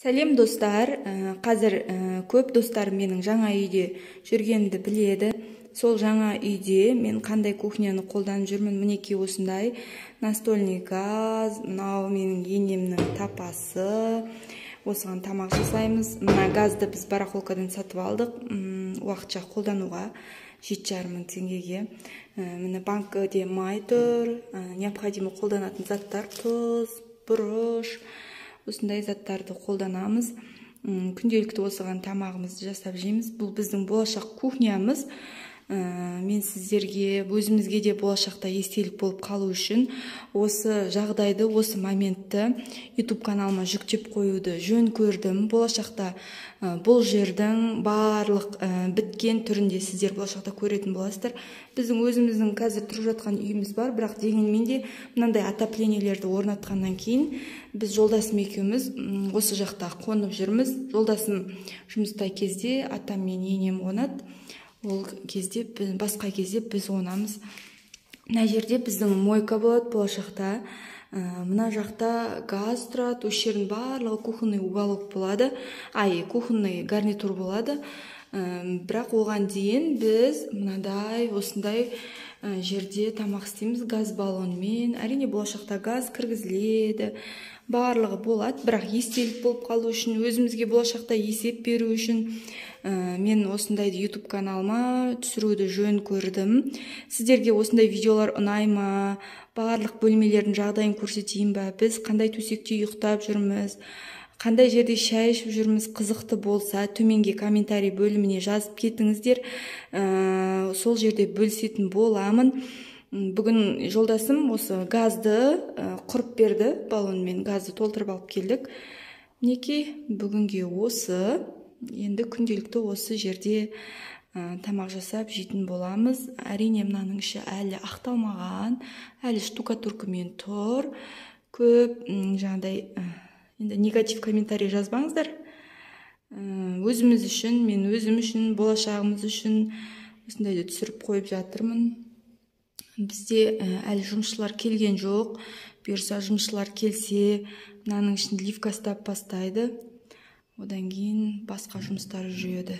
Сәлем, достар! Қазір көп достарым менің жаңа үйде жүргенімді біледі. Сол жаңа үйде мен қандай кухняны қолданып жүрмін? Мінекей, осындай настольный газ. Мынау менің енемнің тапасы, осыған тамақ жасаймыз. Мына газды біз барахолкадан сатып алдық уақытша қолдануға 7,5 мың теңгеге. Міне, банкіде май тұр, необходимо қолданатын заттар: тұз, бұрыш, осындай заттарды қолданамыз. Күнделікті осыған тамағымызды жасап жейміз. Бұл біздің болашақ кухнямыз. Мен сіздерге, өзімізге де болашақта естелік болып қалу үшін осы жағдайды, осы моментті YouTube каналыма жүктеп қоюды жөн көрдім. Болашақта бұл жердің барлық біткен түрінде сіздер болашақта көретін боласыздар. Біздің өзіміздің қазір тұрып жатқан үйіміз бар, бірақ дегенмен де мынандай отоплениелерді орнатқаннан кейін біз жолдасым екеуміз осы жақта қонып жүрміз. Жолдасым жұмыста кезде атам мен енем қонады ол кезде, басқа кезде біз қонамыз. Мына жерде біздің мойка болады болашақта. Мына жақта газ тұрады. Осы жердің барлығы кухонный уголок болады, ай, кухонный гарнитур болады. Бірақ оған дейін біз мынадай, осындай жерде тамақ істейміз газ баллонмен. Әрине, болашақта газ кіргізіледі, барлығы болады, бірақ естелік болып қалу үшін, өзімізге болашақта есеп беру үшін мен осындайды YouTube каналыма түсіруді жөн көрдім. Сіздерге осындай видеолар ұнай ма? Барлық бөлмелердің жағдайын көрсетейін ба? Біз қандай төсекте ұйықтап жүрміз, қандай жерде шай ішіп жүрміз? Қызықты болса, төменге комментарий бөліміне жазып кетіңіздер, сол жерде бөлісетін боламын. Бүгін жолдасым осы газды құрып берді, баллонмен газды толтырып алып келдік. Мінекей, бүгінге осы. Енді күнделікті осы жерде тамақ жасап жейтін боламыз. Әрине, мынаның іші әлі ақталмаған, әлі штукатуркамен тұр. Көп жаңағыдай енді негатив комментарий жазбаңыздар. Өзіміз үшін, мен өзім үшін, болашағымыз үшін осындайды түсіріп қойып жатырмын. Бізде әлі жұмысшылар келген жоқ. Бұйырса, жұмысшылар келсе, мынаның ішін ливка ұстап бастайды, одан кейін басқа жұмыстар жүреді.